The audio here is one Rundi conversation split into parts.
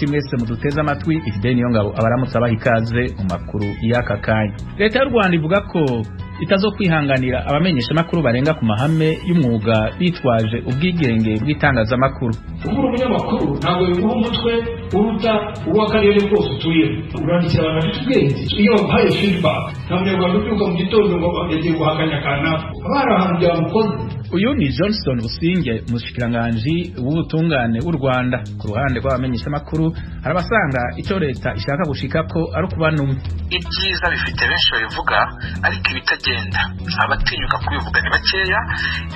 nshuti mwese muduteze amatwi. Ifide niyo ngabo abaramutse abaha ikaze mu makuru y'aka kanya. Leta y'u Rwanda ivuga ko itazokwihanganira abamenyesha makuru barenga ku mahame y'umwuga bitwaje ubwigenge bw'itangazamakuru. Kuba umunyamakuru ntabwo biguha umutwe uruta uw'akarere kose utuyemo. Urandikira abantu bafite ubwenge, iyo baguhaye feedback, nta munyarwanda ubyuka mu gitondo ngo yagiye guhakanya kanaka, haba hari ahantu byamukoze. Uyu ni Johnson Businge, umushikiranganji w'ubutungane w'u Rwanda. Ku ruhande rw'abamenyesha makuru hari abasanga icyo leta ishaka gushika ko ari ukubanumwe. Ibyiza bifite benshi babivuga, ariko ibitagenda abatinyuka kubivuga ni bakeya.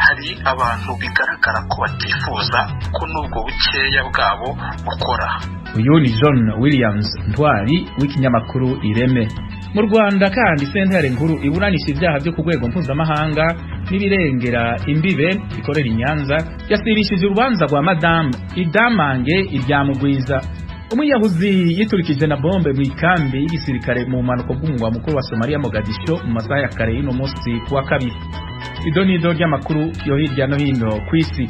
Hari abantu bigaragara ko batifuza ko n'ubwo bukeya bwabo bukora. Uyu ni John Williams Ntwari w'ikinyamakuru Ireme. Mu Rwanda kandi, sentare nkuru iburanisha ibyaha byo ku rwego mpuzamahanga n'ibirengera imbibe ikorera i Nyanza yasibishije urubanza rwa Madame Idamange Iryamugwiza. Umwiyahuzi yiturikije na bombe mu ikambi y'igisirikare mu bumanuko bw'umurwa mukuru wa Somalia, Mogadisho, mu masaha ya kare y'uno munsi kuwa kabiri. Ido nido ry'amakuru yo hirya no hino kw'isi.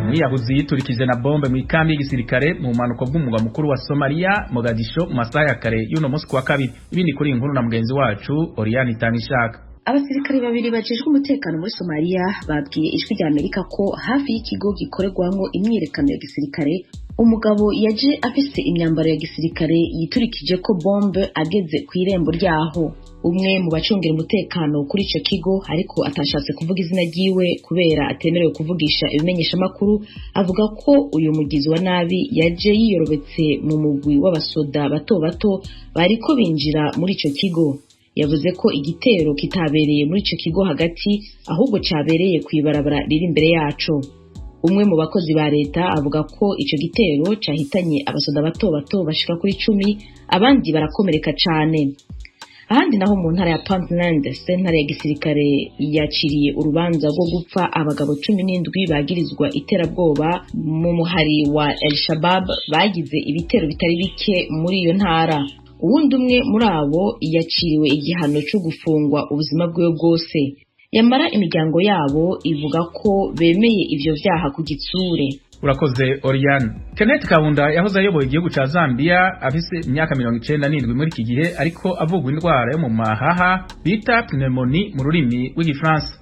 Umwiyahuzi yiturikije na bombe mu ikambi y'igisirikare mu bumanuko bw'umurwa mukuru wa Somalia, Mogadisho, mu masaha ya kare y'uno munsi kuwa kabiri. Ibindi kuri iyi nkuru na mugenzi wacu Oriane Itangishaka. Abasirikare babiri bajejwe umutekano muri Somalia babwiye Ijwi rya Amerika ko hafi y'ikigo gikorerwamo imyiyerekano ya gisirikare, umugabo yaje afise imyambaro ya gisirikare yiturikije ko bombe ageze ku irembo ryaho. Umwe mu bacungera umutekano kuri ico kigo, ariko atashatse kuvuga izina ryiwe kubera atemerewe kuvugisha ibimenyeshamakuru, avuga ko uyu mugizi wa nabi yaje yiyorobetse mu mugwi w'abasoda bato bato bariko binjira muri ico kigo. Yavuze ko igitero kitabereye muri ico kigo hagati, ahubwo cabereye kw'ibarabara riri imbere yaco. Umwe mu bakozi ba leta avuga ko ico gitero cahitanye abasoda bato bato bashika kuri 10, abandi barakomereka cane. Ahandi naho, mu ntara ya Puntland, sentare ya gisirikare yakiriye urubanza rwo gupfa abagabo 17 bagirizwa iterabwoba mu muhari wa El Shabab bagize ibitero bitari bike muri iyo ntara. Uwundi umwe muri abo yaciriwe igihano cyo gufungwa ubuzima bwiwe bwose. Yamara imiryango yabo ivuga ko bemeye ivyo vyaha ku gitsure. Urakoze, Oriane. Kenneth Kaunda yahoze ayoboye igihugu ca Zambia afise imyaka 97 muri iki gihe, ariko avugwa indwara yo mu mahaha bita pneumonie mu rurimi rw'igifaransa.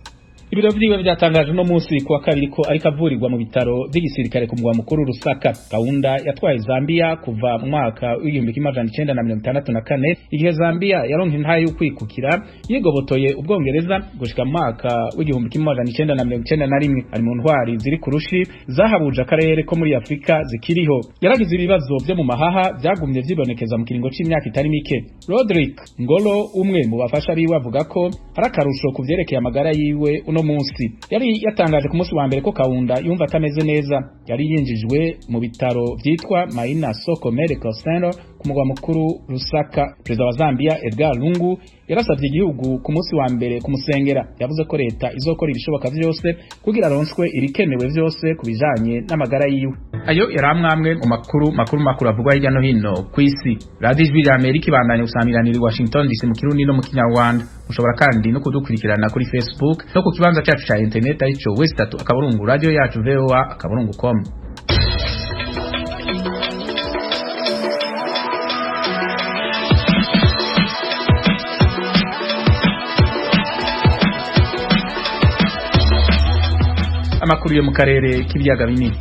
Ibiro vyiwe vyatangaje uno munsi kuwa kabiri ko ariko avurirwa mu bitaro vy'igisirikare ku mugwa mukuru Lusaka. Kaunda yatwaye Zambia kuva mu mwaka w'1964, igihe Zambia yaronka intahe y'ukwikukira yigobotoye Ubwongereza, gushika mu mwaka w'1991. Ari mu ntwari ziri ku rushi zahabuje akarere ko muri Afurika zikiriho. Yaragize ibibazo vyo mu mahaha vyagumye vyibonekeza mu kiringo c'imyaka itari mike. Rodrick Ngolo, umwe mu bafasha biwe, avuga ko hari akarusho ku vyerekeye amagara yiwe uno munsi. Yari yatangaje ku munsi wa mbere ko Kaunda yumva atameze neza. Yari yinjijwe mu bitaro vyitwa Maina Soko Medical Center ku mugwa mukuru Lusaka. Perezida wa Zambia Edgar Lungu yarasavye igihugu ku munsi wa mbere kumusengera. Yavuze ko leta izokora ibishoboka vyose kugira aronswe ibikenewe vyose ku bijanye n'amagara yiwe. Ayo yari amwamwe mu makuru makuru makuru avugwa hirya no hino kw'isi. Radiyo Ijwi rya Amerika ibandanya gusamiranira i Washington DC mu Kirundi no mu Kinyarwanda. Mushobora kandi no kudukurikirana kuri Facebook no ku kibanza cyacu ca internet, arico w3.radioyacuvoa.com. Amakuru yo mu karere k'ibiyaga binini.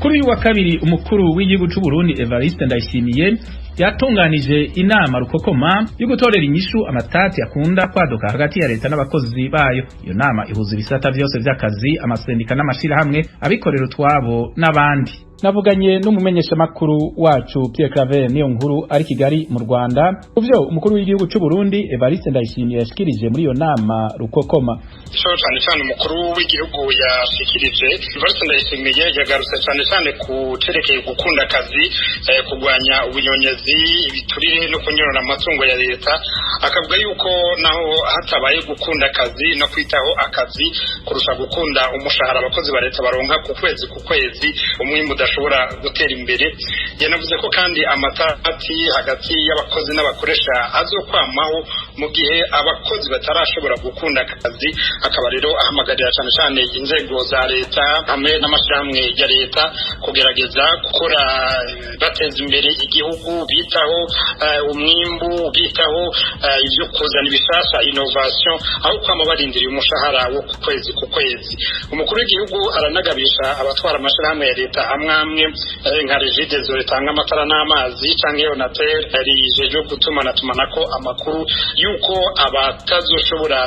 Kuri uyu wa kabiri, umukuru w'igihugu c'u Burundi Evariste Ndayishimiye yatunganije inama rukokoma yo gutorera inyishu amatati akunda kwaduka hagati ya leta n'abakozi bayo. Iyo nama ihuza ibisata vyose vy'akazi, amasendika n'amashirahamwe abikorera utwabo n'abandi. Navuganye n'umumenyeshamakuru wacu Pierre Claver niyo nkuru ari Kigali mu Rwanda kuvyo umukuru w'igihugu c'u Burundi Evariste Ndayishimiye yashikirije muri iyo nama rukokoma. Ico cane cane umukuru w'igihugu yashikirije, Evariste Ndayishimiye yagarutse cane cane ku cerekeye gukunda akazi, kurwanya ubunyonyezi, ibiturire no kunyorora amatungo ya leta, akavuga yuko naho hatabaye gukunda akazi no kwitaho akazi kurusha gukunda umushahara abakozi ba leta baronka ku kwezi ku kwezi, umwimbu udashobora gutera imbere. Yanavuze ko kandi amatati hagati y'abakozi n'abakoresha azokwamaho mu gihe abakozi batarashobora gukunda akazi. Akaba rero ahamagarira cyane cyane inzego za leta hamwe n'amashyirahamwe ya leta kugerageza gukora bateza imbere igihugu, bitaho umwimbu, bitaho ibyo kuzana ibishasha, innovation, aho kwama barindiriye umushahara wo ku kwezi ku kwezi. Umukuru w'igihugu aranagabisha abatwara amashyirahamwe ya leta amwe amwe nka Regideso ritanga amatara n'amazi canke Onatel rijejwe gutumanatumanako amakuru, yuko abatazoshobora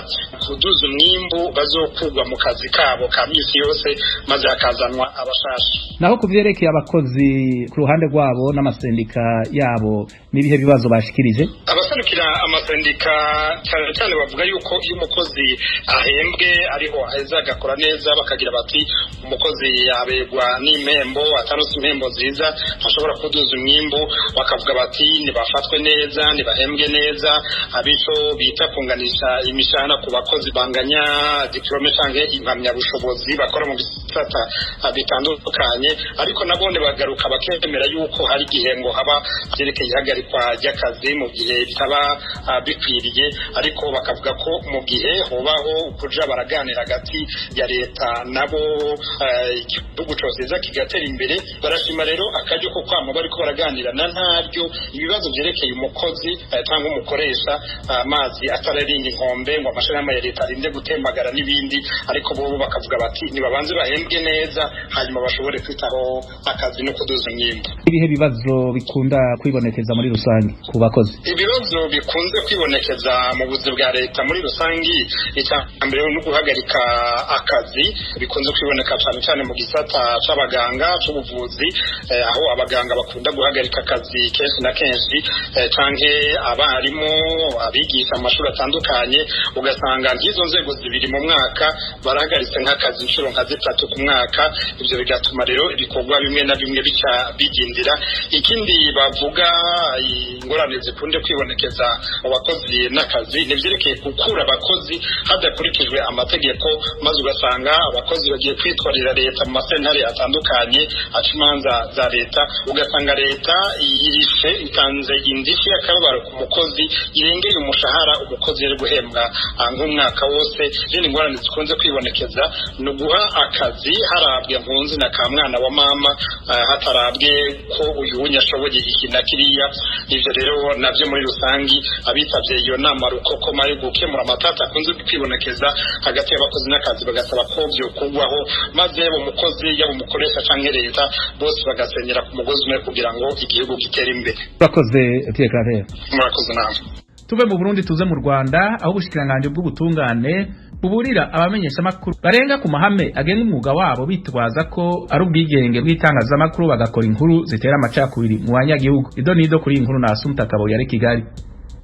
kuduza umwimbu bazokurwa mu kazi kabo ka misi yose, maze hakazanwa abashasha. Naho ku vyerekeye abakozi ku ruhande rwabo n'amasendika yabo, n'ibihe bibazo bashikirije? Abaserukira amasendika cyane cyane bavuga yuko iyo umukozi ahembwe ariho aheza agakora neza. Bakagira bati umukozi yabegwa n'impembo, atarose impembo nziza ntashobora kuduza umwimbu. Bakavuga bati nibafatwe neza, nibahembwe neza, abico bita kunganisha imishahara ku bakozi banganya diplome canke impamyabushobozi bakora mu bisata bitandukanye. Ariko nabone bagaruka bakemera yuko hari igihe ngo haba vyerekeye ihagarikwa ry'akazi mu gihe bitaba bikwiriye, ariko bakavuga ko mu gihe hobaho kuja baraganira hagati ya leta nabo, igihugu cose kigatera imbere. Barashima rero akaryo ko kwama bariko baraganira na ntaryo ibibazo vyerekeye umukozi cyangwa umukoresha, amazi atararenga inkombe ngo amashirahamwe ya leta arinde gutembagara n'ibindi. Ariko bobo bakavuga bati nibabanze bahembwe neza, hanyuma bashobore kwitaho akazi no kuduza umwimbu. Ibihe bibazo bikunda kwibonekeza muri rusange ku bakozi? Ibibazo bikunze kwibonekeza mu buzi bwa leta muri rusange, icya mbere no guhagarika akazi bikunze kwiboneka cyane cyane mu gisata c'abaganga c'ubuvuzi, aho abaganga bakunda guhagarika akazi kenshi na kenshi, canke abarimu abigisha amashuri atandukanye. Ugasanga nk'izo nzego zibiri mu mwaka barahagaritse nk'akazi inshuro nka zitatu ku mwaka. Ibyo bigatuma rero ibikorwa bimwe na bimwe bica bidindira. Ikindi bavuga, ingorane zikunde kwibonekeza mu bakozi n'akazi, nivyerekeye gukura abakozi hadakurikijwe amategeko, maze ugasanga abakozi bagiye kwitwarira leta mu masentare atandukanye aca imanza za leta, ugasanga leta yirishe itanze indishyi y'akababaro ku mukozi irengeye umushahara umukozi yari guhembwa nk'umwaka wose. Izindi ngorane zikunze kwibonekeza ni uguha akazi harabwe nkunzi na ka mwana wa mama, hatarabwe ko uyu wunya ashoboye iki na kiriya. Ivyo rero navyo muri rusangi abitavye iyo nama rukokoma yo gukemura amatata akunze kwibonekeza hagati y'abakozi n'akazi bagasaba ko vyokurwaho, maze yaba umukozi, yaba umukoresha canke leta, bose bagasenyera ku mugozi umwe kugira ngo igihugu gitere imbere. Murakoze, Pierre Claver. Murakoze namwe. Tuve mu Burundi tuze mu Rwanda, aho ubushikiranganji bw'ubutungane buburira abamenyeshamakuru barenga ku mahame agenga umwuga wabo bitwaza ko ari ubwigenge bw'itangazamakuru, bagakora inkuru zitera amacakubiri mu banyagihugu. Ido nido kuri iyi nkuru na Asumta Kaboyi ari Kigali.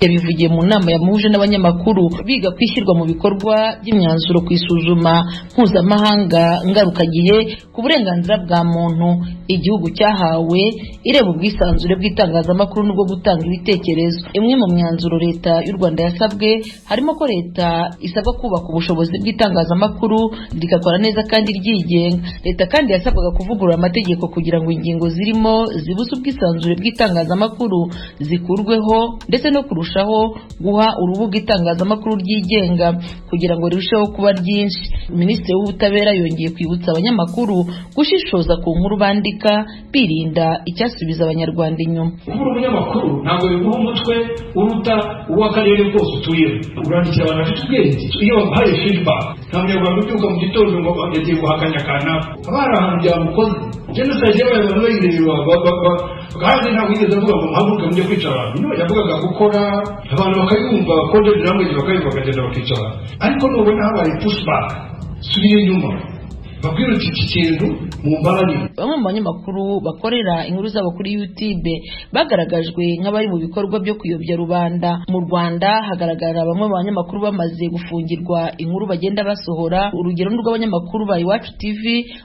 Yabivugiye mu nama yamuhuje n'abanyamakuru biga kwishyirwa mu bikorwa by'imyanzuro ku isuzuma mpuzamahanga ngarukagihe ku burenganzira bwa muntu igihugu cyahawe, ireba ubwisanzure bw'itangazamakuru n'ubwo gutanga ibitekerezo. Imwe mu myanzuro leta y'u Rwanda yasabwe harimo ko leta isabwa kubaka ubushobozi bw'itangazamakuru rigakora neza kandi ryigenga. Leta kandi yasabwaga kuvugurura amategeko kugira ngo ingingo zirimo zibuza ubwisanzure bw'itangazamakuru zikurweho, ndetse no kurushaho guha urubuga itangazamakuru ryigenga kugira ngo rirusheho kuba ryinshi. Minisitiri w'Ubutabera yongeye kwibutsa abanyamakuru gushishoza ku nkuru bandika, birinda icyasubiza Abanyarwanda inyuma. Kuba umunyamakuru ntabwo biguha umutwe uruta uw'akarere kose utuyemo. Urandikira abantu bafite ubwenge, iyo baguhaye feedback, nta munyarwanda ubyuka mu gitondo ngo yagiye guhakanya kanaka, haba hari ahantu byamukoze. Jenoside yabaye abantu bayireba, kandi ntabwo yigeze avuga ngo muhaguruke mujye kwica abantu. No yavugaga gukora, abantu bakayumva, coded language, bakayumva, bakagenda bakica abantu. Ariko nubona habaye pushback, subira inyuma, babwira uti iki kintu mumbabarire. Bamwe mu banyamakuru bakorera inkuru zabo kuri YouTube bagaragajwe nk'abari mu bikorwa byo kuyobya rubanda. Mu Rwanda hagaragara bamwe mu banyamakuru bamaze gufungirwa inkuru bagenda basohora. Urugero ni rw'abanyamakuru ba Iwacu TV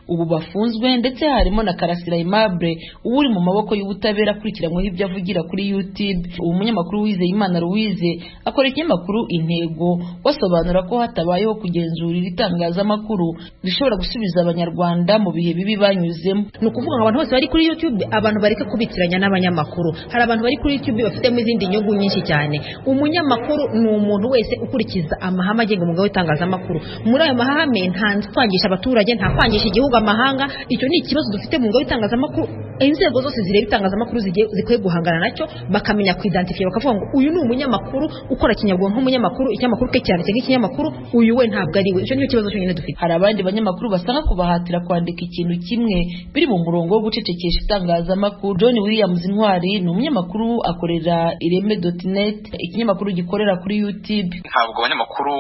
ubu bafunzwe, ndetse harimo na Karasira Aimable ubu uri mu maboko y'ubutabera akurikiranyweho ibyo avugira kuri YouTube. Ubu munyamakuru Uwizeyimana Louise akora ikinyamakuru Intego, basobanura ko hatabayeho kugenzura iri tangazamakuru rishobora gusubiza gusubiza Abanyarwanda mu bihe bibi banyuzemo. Ni ukuvuga ngo abantu bose bari kuri YouTube, abantu bareke kubitiranya n'abanyamakuru. Hari abantu bari kuri YouTube bafitemo izindi nyungu nyinshi cyane. Umunyamakuru ni umuntu wese ukurikiza amahame agenga umwuga w'itangazamakuru. Muri ayo mahame nta kwangisha abaturage, nta kwangisha igihugu amahanga. Icyo ni ikibazo dufite mu mwuga w'itangazamakuru. Inzego zose zireba itangazamakuru zikwiye guhangana nacyo, bakamenya kuidentify, bakavuga ngo uyu ni umunyamakuru ukora kinyabwonko nk'umunyamakuru, ikinyamakuru ke cyanditse nk'ikinyamakuru, uyu we ntabwo ari we. Icyo nicyo kibazo cyonyine dufite. Hari abandi banyamakuru basanga kubahatira kwandika ikintu kimwe biri mu murongo wo gucecekesha itangazamakuru. John Williams Intwari ni umunyamakuru akorera ireme.net, ikinyamakuru gikorera kuri YouTube. Ntabwo abanyamakuru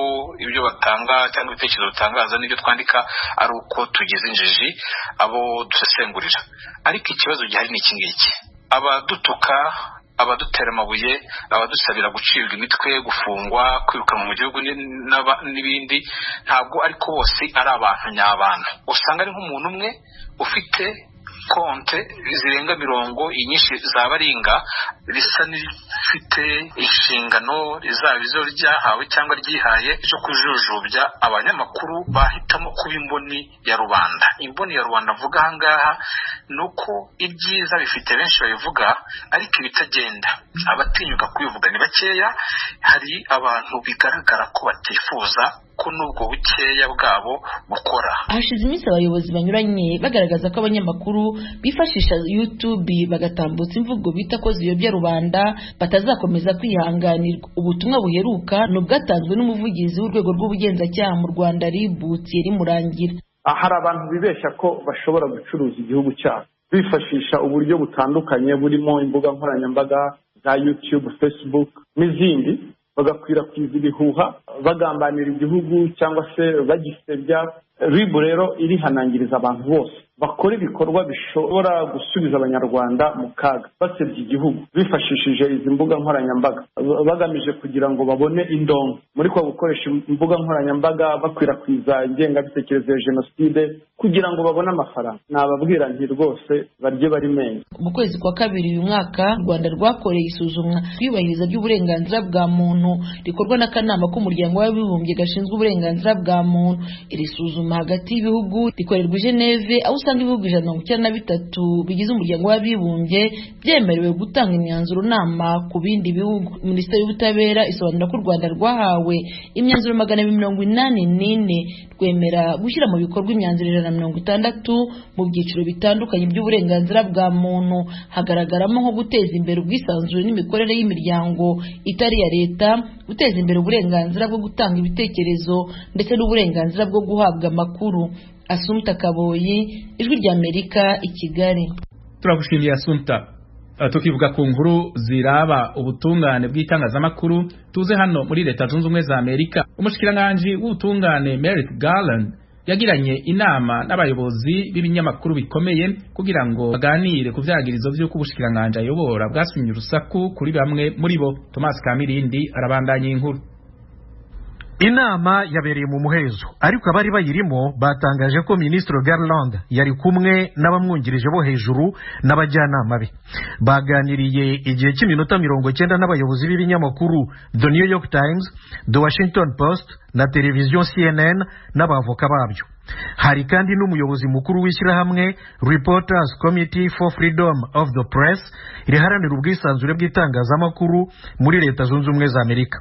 ibyo batanga cyangwa ibitekerezo batangaza n'ibyo twandika ari uko tugize injiji abo dusesengurira, ariko ikibazo gihari ni iki ngiki: abadutuka, abadutera amabuye, abadusabira gucibwa imitwe, gufungwa, kwirukanwa mu gihugu n'ibindi, ntabwo ariko bose ari abantu nyabantu. Usanga ari nk'umuntu umwe ufite konte zirenga mirongo inyinshi zabaringa, risa n'ifite inshingano rizaba izo ryahawe cyangwa ryihaye zo kujujubya abanyamakuru bahitamo kuba imboni ya rubanda. Imboni ya rubanda mvuga aha ngaha ni uko ibyiza bifite benshi babivuga, ariko ibitagenda abatinyuka kubivuga ni bakeya. Hari abantu bigaragara ko batifuza ko n'ubwo bukeya bwabo bukora. Hashize iminsi abayobozi banyuranye bagaragaza ko abanyamakuru bifashisha YouTube bagatambutsa imvugo bita ko ziyobya rubanda batazakomeza kwihanganirwa. Ubutumwa buheruka ni ubwatanzwe n'umuvugizi w'urwego rw'ubugenzacyaha mu Rwanda RIB, Thierry Murangira. Hari abantu bibeshya ko bashobora gucuruza igihugu cyabo bifashisha uburyo butandukanye burimo imbuga nkoranyambaga za YouTube, Facebook n'izindi, bagakwirakwiza ibihuha bagambanira igihugu cyangwa se bagisebya. RIB rero irihanangiriza abantu bose bakora ibikorwa bishobora gusubiza Abanyarwanda mu kaga basebya igihugu bifashishije izi mbuga nkoranyambaga bagamije kugira ngo babone indonke. Muri kwa gukoresha imbuga nkoranyambaga bakwirakwiza ingengabitekerezo ya jenoside kugira ngo babone amafaranga, nababwira nti rwose barye bari menye. Mu kwezi kwa kabiri uyu mwaka, u Rwanda rwakoreye isuzumwa ry'iyubahiriza ry'uburenganzira bwa muntu rikorwa n'akanama k'umuryango w'abibumbye gashinzwe uburenganzira bwa muntu. Iri suzuma hagati y'ibihugu rikorerwa i Geneve, aho usanga ibihugu 193 bigize umuryango w'abibumbye byemerewe gutanga imyanzuro nama ku bindi bihugu. Minisiteri y'Ubutabera isobanura ko u Rwanda rwahawe imyanzuro 284, rwemera gushyira mu bikorwa imyanzuro 160 mu byiciro bitandukanye by'uburenganzira bwa muntu. Hagaragaramo nko guteza imbere ubwisanzure n'imikorere y'imiryango itari iya leta, guteza imbere uburenganzira bwo gutanga ibitekerezo ndetse n'uburenganzira bwo guhabwa amakuru. Asumta Kaboyi, Ijwi ry'Amerika, i Kigali. Turagushimiye Asumta. Tukivuga ku nkuru ziraba ubutungane bw'itangazamakuru, tuze hano muri Leta Zunze Ubumwe za Amerika. Umushikiranganji w'ubutungane Merrick Garland yagiranye inama n'abayobozi b'ibinyamakuru bikomeye kugira ngo baganire ku vyagirizo vy'uko ubushikiranganji ayobora bwasumye urusaku kuri bamwe muri bo. Thomas Kamirindi arabandanya inkuru. Inama yabereye mu muhezo, ariko abari bayirimo batangaje ko Minisitiri Garland yari kumwe n'abamwungirije bo hejuru n'abajyanama be. Baganiriye igihe cy'iminota 90 n'abayobozi b'ibinyamakuru The New York Times, The Washington Post na televiziyo CNN n'abavoka babyo. Hari kandi n'umuyobozi mukuru w'ishyirahamwe Reporters Committee for Freedom of the Press riharanira ubwisanzure bw'itangazamakuru muri Leta Zunze Ubumwe za Amerika.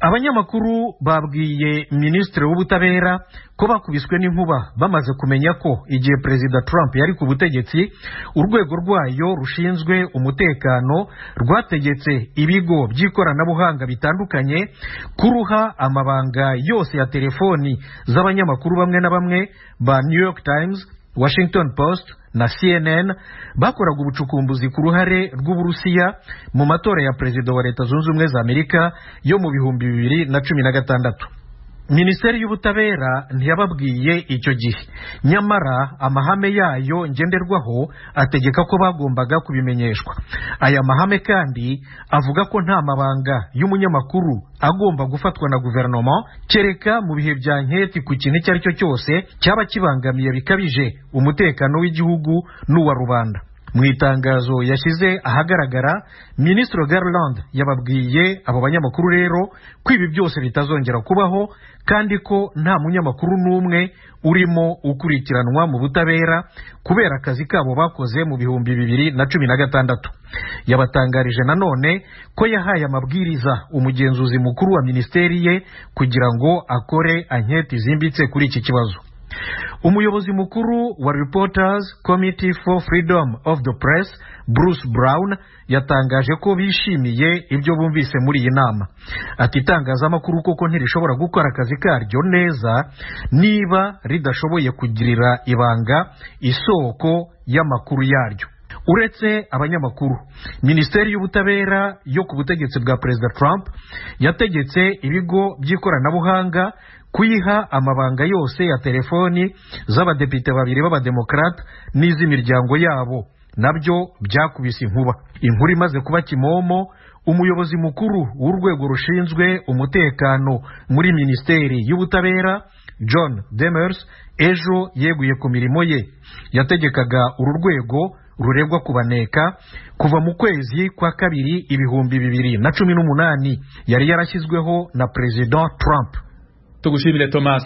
Abanyamakuru babwiye Minisitiri w'Ubutabera ko bakubiswe n'inkuba bamaze kumenya ko igihe Perezida Trump yari ku butegetsi, urwego rwayo rushinzwe umutekano rwategetse ibigo by'ikoranabuhanga bitandukanye kuruha amabanga yose ya telefoni z'abanyamakuru bamwe na bamwe ba New York Times, Washington Post na CNN bakoraga ubucukumbuzi ku ruhare rw'Uburusiya mu matora ya Perezida wa Leta Zunze Ubumwe za Amerika yo mu 2016. Minisiteri y'Ubutabera ntiyababwiye icyo gihe, nyamara amahame yayo ngenderwaho ategeka ko bagombaga kubimenyeshwa. Aya mahame kandi avuga ko nta mabanga y'umunyamakuru agomba gufatwa na guverinoma kereka mu bihe bya nketi ku kintu icyo ari cyo cyose cyaba kibangamiye bikabije umutekano w'igihugu n'uwa rubanda. Mu itangazo yashyize ahagaragara, Minisitiri Garland yababwiye abo banyamakuru rero ko ibi byose bitazongera kubaho, kandi ko nta munyamakuru n'umwe urimo ukurikiranwa mu butabera kubera akazi kabo bakoze mu 2016. Yabatangarije nanone ko yahaye amabwiriza umugenzuzi mukuru wa minisiteri ye kugira ngo akore anketi zimbitse kuri iki kibazo. Umuyobozi mukuru wa Reporters Committee for Freedom of the Press, Bruce Brown, yatangaje ko bishimiye ibyo bumvise muri iyi nama. Ati itangazamakuru koko ntirishobora gukora akazi karyo neza niba ridashoboye kugirira ibanga isoko y'amakuru yaryo. Uretse abanyamakuru, Minisiteri y'Ubutabera yo ku butegetsi bwa Perezida Trump yategetse ibigo by'ikoranabuhanga kuyiha amabanga yose ya telefoni z'abadepite babiri b'abademokarate n'iz'imiryango yabo. Nabyo byakubise inkuba. Inkuru imaze kuba kimomo, umuyobozi mukuru w'urwego rushinzwe umutekano muri Minisiteri y'Ubutabera, John Demers, ejo yeguye ku mirimo ye. Yategekaga uru rwego ruregwa kubaneka kuva mu kwezi kwa kabiri 2018, yari yarashyizweho na President Trump. Tugushimire Thomas.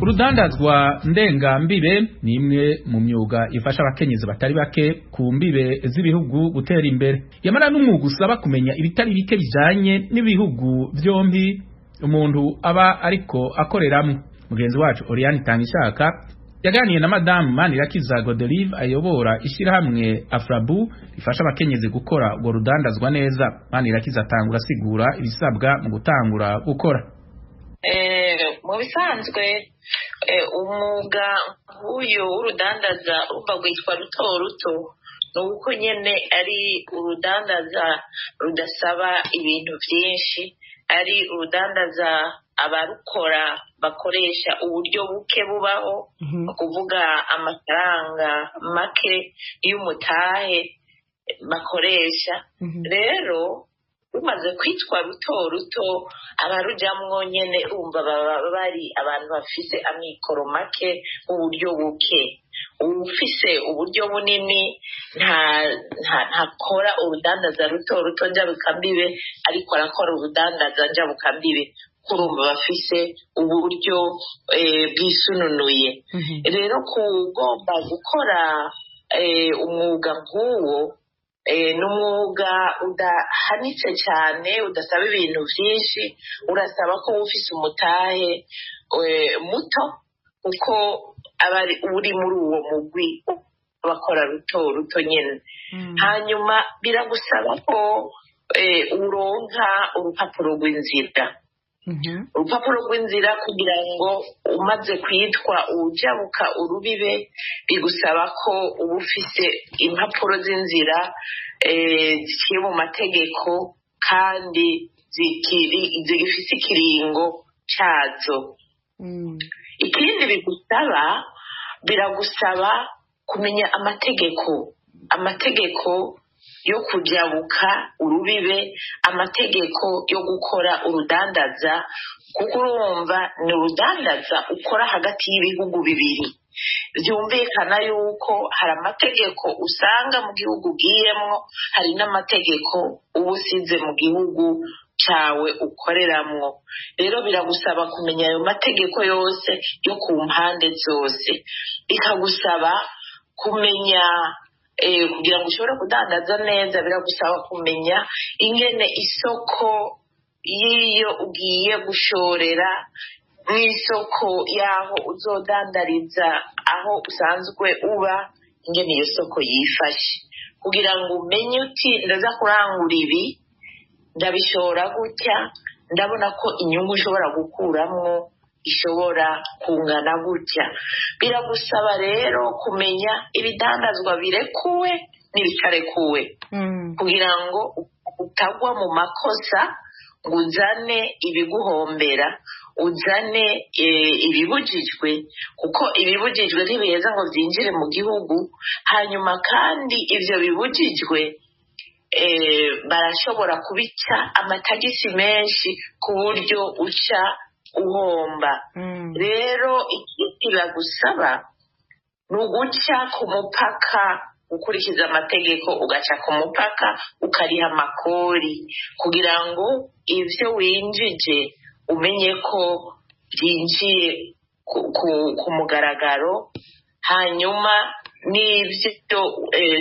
Urudandazwa ndengambibe ni imwe mu myuga ifasha abakenyezi batari bake ku mbibe z'ibihugu gutera imbere. Yamara n'umwuga usaba kumenya ibitari bike bijanye n'ibihugu byombi umuntu aba ariko akoreramo. Mugenzi wacu Oriane Tangishaka yaganiye na Madame Manirakiza Godelive ayobora ishyirahamwe Afrabu rifasha abakenyezi gukora urwo rudandazwa neza. Manirakiza atangura asigura ibisabwa mu gutangura gukora. Mu bisanzwe umwuga nk'uyu w'urudandaza urumva rwitwa ruto ruto, ni uko nyine ari urudandaza rudasaba ibintu byinshi, ari urudandaza abarukora bakoresha uburyo buke bubaho, ni ukuvuga amafaranga make y'umutahe bakoresha. Rero rumaze kwitwa ruto ruto, abarujamwo nyene umva baba bari abantu bafise amikoro make, uburyo buke. Ufise uburyo bunini ntakora urudandaza ruto ruto njabukambibe, ariko arakora urudandaza njabukambibe kurumva bafise uburyo bwisununuye. Rero kugomba gukora umwuga nk'uwo, n'umwuga udahanitse cyane, udasaba ibintu byinshi, urasaba ko ufise umutahe muto, kuko aba uri muri uwo mugwi bakora ruto ruto nyine. Hanyuma biragusaba ko uronka urupapuro rw'inzira. Urupapuro rw'inzira kugira ngo umaze kwitwa ujabuka urubibe, bigusaba ko uba ufise impapuro z'inzira ziciye mu mategeko kandi zigifise ikiringo cyazo. Ikindi bigusaba, biragusaba kumenya amategeko yo kujabuka urubibe, amategeko yo gukora urudandaza, kuko urumva ni urudandaza ukora hagati y'ibihugu bibiri. Byumvikana yuko hari amategeko usanga mu gihugu ugiyemwo, hari n'amategeko uba usize mu gihugu cyawe ukoreramwo. Rero biragusaba kumenya ayo mategeko yose yo ku mpande zose, bikagusaba kumenya kugira ngo ushobore kudandaza neza, biragusaba kumenya ingene isoko y'iyo ugiye gushorera n'isoko y'aho uzodandariza aho usanzwe uba, ingene iyo soko yifashe, kugira ngo umenye uti ndaza kurangura ibi, ndabishora gutya, ndabona ko inyungu ushobora gukuramwo ishobora kungana gutya. Biragusaba rero kumenya ibidandazwa birekuwe n'ibitarekuwe, kugira ngo utagwa mu makosa ngo uzane ibiguhombera, uzane ibibujijwe, kuko ibibujijwe ntibiheza ngo byinjire mu gihugu. Hanyuma kandi ibyo bibujijwe barashobora kubica amatagisi menshi ku buryo uca uhomba. Rero ikindi bagusaba ni uguca ku mupaka Gukurikiza amategeko, ugaca ku mupaka ukariha amakori kugira ngo ivyo winjije umenye ko byinjiye ku mugaragaro. Hanyuma n'ibyo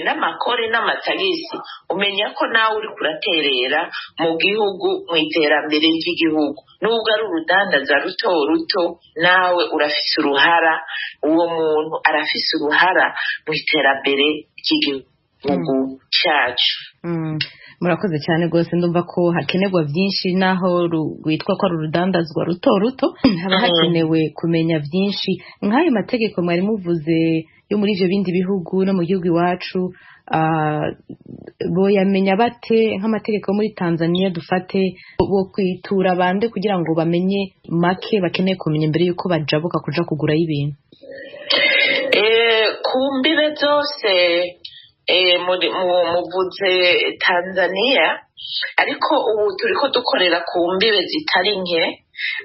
n'amakori n'amatagisi, umenya ko nawe uri kuraterera mu gihugu, mu iterambere ry'igihugu. Nubwo ari urudandaza ruto ruto, nawe urafise uruhara, uwo muntu arafise uruhara mu iterambere ry'igihugu cyacu. Murakoze cyane rwose. Ndumva ko hakenerwa byinshi, naho rwitwa ko ari urudandazwa ruto ruto, haba hakenewe kumenya byinshi nk'ayo mategeko mwari muvuze yo muri ibyo bindi bihugu no mu gihugu iwacu. Boyamenya bate? Nk'amategeko yo muri Tanzania dufate, bo kwitura bande kugira ngo bamenye make bakeneye kumenya mbere y'uko bajabuka kuja kugurayo ibintu? Ku mbibe zose, muvuze Tanzania, ariko ubu turiko dukorera ku mbibe zitari nke.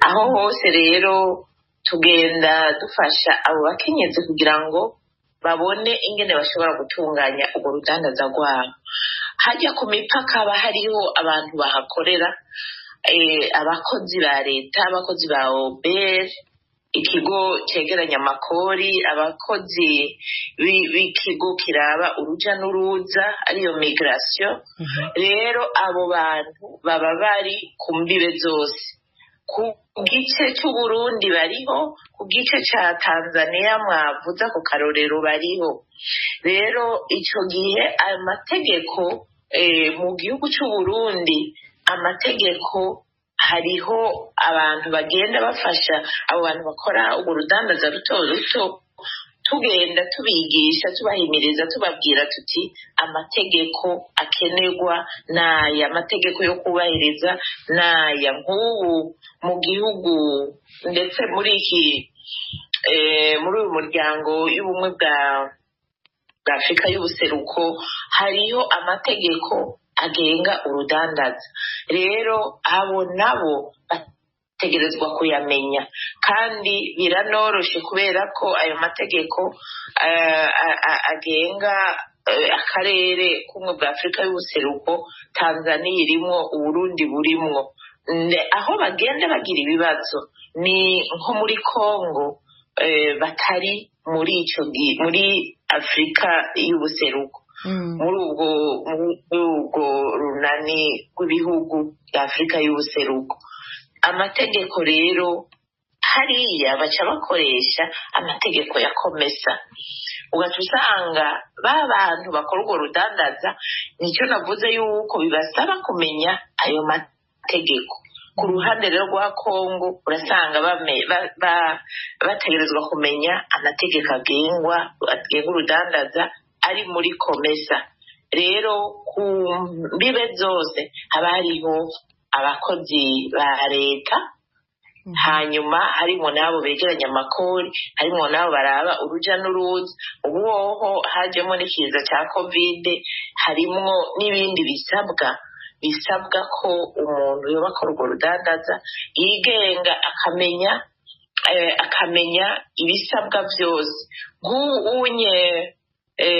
Aho hose rero tugenda dufasha abo bakenyezi kugira ngo babone ingene bashobora gutunganya urwo rudandaza rwabo. Hajya ku mipaka haba hariho abantu bahakorera, abakozi ba leta, abakozi ba OBR, ikigo cegeranya amakori, abakozi b'ikigo kiraba uruja n'uruza, ariyo migration. Rero abo bantu baba bari ku mbibe zose. Ku gice c'Uburundi bariho, ku gice ca Tanzania mwavuza ku karorero bariho. Rero ico gihe ayo mategeko, mu gihugu c'Uburundi amategeko hariho abantu bagenda bafasha abo bantu bakora urwo rudandaza ruto ruto. Tugenda tubigisha, tubahimiriza, tubabwira tuti amategeko akenerwa n'aya, amategeko yo kubahiriza n'aya. Nk'ubu mu gihugu, ndetse muri iki muri uyu muryango y'ubumwe bwa Afurika y'ubuseruko, hariho amategeko agenga urudandaza. Rero abo nabo bategerezwa kuyamenya, kandi biranoroshe kubera ko ayo mategeko agenga akarere k'ubumwe bwa Afurika y'ubuseruko, Tanzania irimwo, Uburundi burimwo. Aho bagenda bagira ibibazo ni nko muri Congo, batari muri ico muri Afurika y'ubuseruko, muri ubwo runani rw'ibihugu bya Afurika y'ubuseruko. Amategeko rero hariya baca bakoresha amategeko ya COMESA, ugaca usanga ba bantu bakora urwo rudandaza, nicyo navuze yuko bibasaba kumenya ayo mategeko. Ku ruhande rero rwa Kongo urasanga bategerezwa kumenya amategeko agenga urudandaza ari muri COMESA. Rero ku mbibe zose haba hariho abakozi ba leta, hanyuma harimo n'abo begeranya amakori, harimo n'abo baraba uruja n'uruza. Ubu hoho hajemo n'ikiza cya COVID, harimwo n'ibindi bisabwa ko umuntu yoba akora urwo rudandaza yigenga akamenya ibisabwa byose. Nk'ubu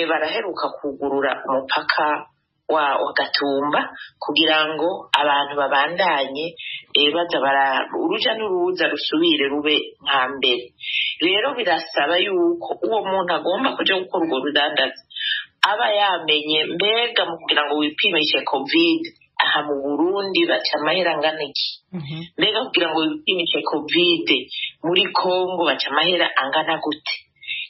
baraheruka kugurura umupaka wa Gatumba kugira ngo abantu babandanye baza uruja n'uruza rusubire rube nka mbere. Rero birasaba yuko uwo muntu agomba kuja gukora urwo rudandaza aba yamenye mbega mu kugira ngo wipimishe COVID aha mu Burundi baca amahera angana iki, mbega kugira ngo wipimishe COVID muri Congo baca amahera angana gute.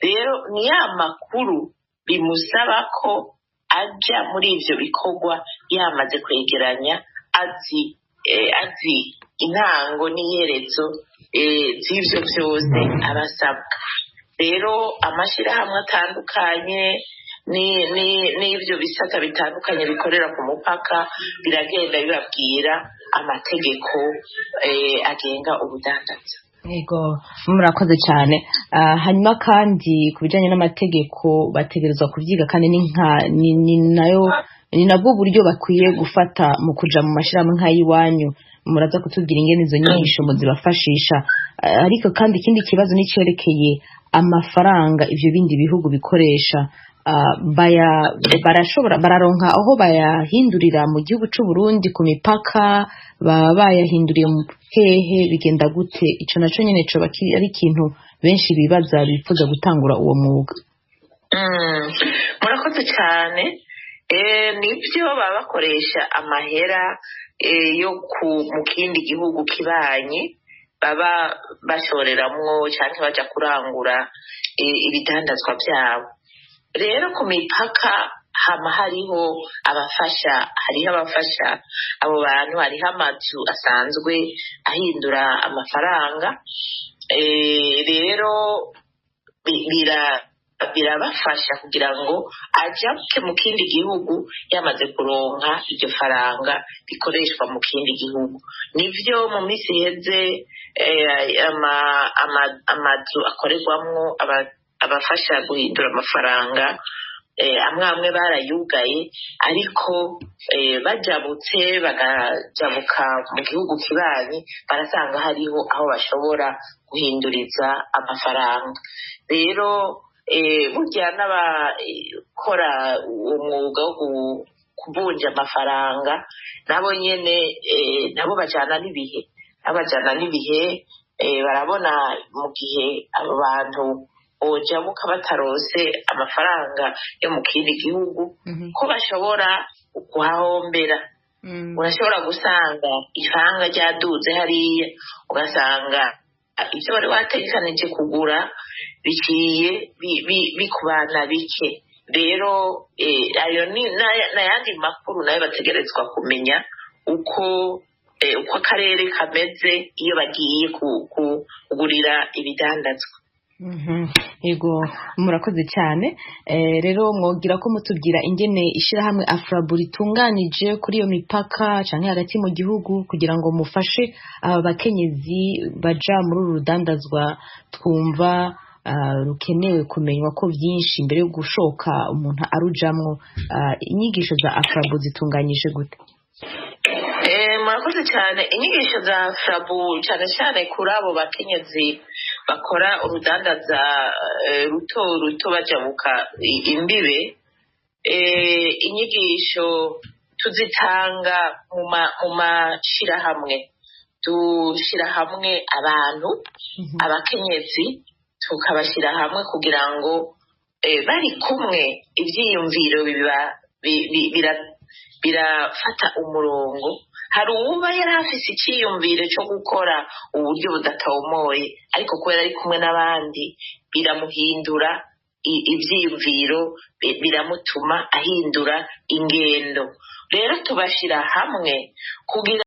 Rero ni ya makuru bimusaba ko aja muri ivyo bikorwa yamaze kwegeranya, azi intango n'iherezo z'ivyo vyose abasabwa. Rero amashirahamwe atandukanye n'ivyo bisata bitandukanye bikorera ku mupaka biragenda bibabwira amategeko agenga ubudandaza. Yego, murakoze cyane. Hanyuma kandi ku bijyanye n'amategeko bategerezwa kubyiga, kandi ni nayo, ni nabwo buryo bakwiye gufata mu kuja mu mashyirahamwe nk'ay'iwanyu. Muraza kutubwira ingene izo nyigisho muzibafashisha. Ariko kandi ikindi kibazo ni icyerekeye amafaranga ivyo bindi bihugu bikoresha. Barashobora bararonka aho bayahindurira mu gihugu c'u Burundi ku mipaka, baba bayahinduriye mu hehe, bigenda gute? Ico naco nyene coba ari ikintu benshi bibaza bifuza gutangura uwo mwuga. Murakoze cyane. Nibyo, baba bakoresha amahera yo mu kindi gihugu kibanyi baba bashoreramwo cyangwa baja kurangura ibidandazwa byabo. Rero ku mipaka hama hariho abafasha, hariho abafasha abo bantu, hariho amazu asanzwe ahindura amafaranga. Rero birabafasha kugira ngo ajabuke mu kindi gihugu yamaze kuronka iryo faranga rikoreshwa mu kindi gihugu. Nivyo, mu minsi iheze amazu akorerwamwo abafasha guhindura amafaranga amwe amwe barayugaye, ariko bajabutse bagajabuka mu gihugu kibanyi barasanga hariho aho bashobora guhinduriza amafaranga. Rero burya n'abakora uwo mwuga wo kuvunja amafaranga nabo nyene nabo bajana n'ibihe, nabo bajana n'ibihe. Barabona mu gihe abo bantu bojabuka batarose amafaranga yo mu kindi gihugu ko bashobora kuhahombera. Urashobora gusanga ifaranga ryaduze hariya, ugasanga ibyo wari wategekanije kugura biciye bikubana bike. Rero ayo ni n'ayandi makuru nayo bategerezwa kumenya uko akarere kameze iyo bagiye kugurira ibidandazwa. Yego, murakoze cyane. Rero mwogira ko mutubwira ingene ishirahamwe Afrabu ritunganije kuri iyo mipaka canke hagati mu gihugu kugira ngo mufashe aba bakenyezi baja muri uru rudandazwa twumva rukenewe kumenywa ko byinshi mbere yo gushoka umuntu arujamwo. Inyigisho za Afrabu zitunganyije gute? Murakoze cyane. Inyigisho za Afrabu cyane cyane kuri abo bakenyezi bakora urudandaza ruto ruto bajabuka imbibe, inyigisho tuzitanga mu mashirahamwe. Dushyira hamwe abantu, abakenyezi tukabashyira hamwe kugira ngo bari kumwe ibyiyumviro biba birafata umurongo. Hari uwuba yari afise icyiyumviro cyo gukora uburyo budatomoye, ariko kubera ari kumwe n'abandi biramuhindura ibyiyumviro, biramutuma ahindura ingendo. Rero tubashyira hamwe kugira